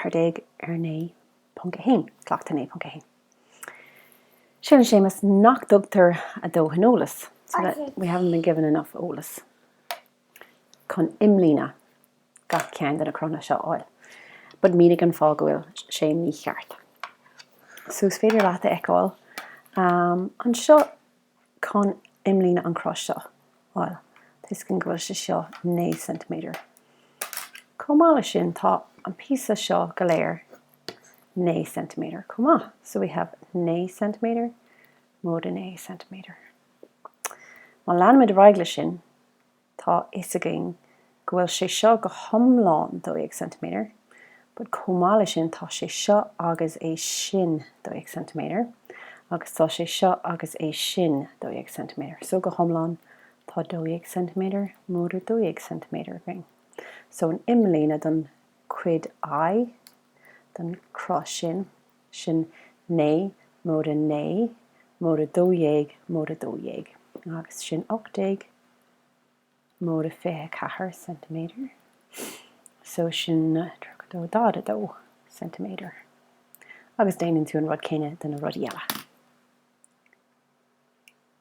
14 ar 9.1, Cleachtadh 9.1. Síleann Séamus nach dtugtar a dóthain eolas, so that we haven't been given enough eolas chun imlíne gach ceann de na cruthanna seo a fháil. But mínigh an fáth go bhfuil sé mícheart. So is féidir leat a fheiceáil anseo chun imlíne an cruth seo a fháil, tá a fhios againn go bhfuil sé seo 9 ceintiméadar. Chomh maith leis sin, tá an píosa seo go léir 9 ceintiméadar chomh maith. So we have 9 ceintiméadar móide 9 ceintiméadar. Má leanaimid ar aghaidh leis sin, Tá a fhios againn go bhfuil sé seo go hiomlán 12 ceintiméadar, but chomh maith leis sin tá sé seo agus é sin 12 ceintiméadar, agus tá sé seo agus é sin 12 ceintiméadar. So go hiomlán tá 12 ceintiméadar móide 12 ceintiméadar againn. So an imlíne don cuid I den cruth sin, sin 9 móide 9 móide 12 móide 12, agus sin 18 móide 24 ceintiméadar, so sin 32 42 ceintiméadar. Agus déanann tú an rud céanna do na rudaí eile.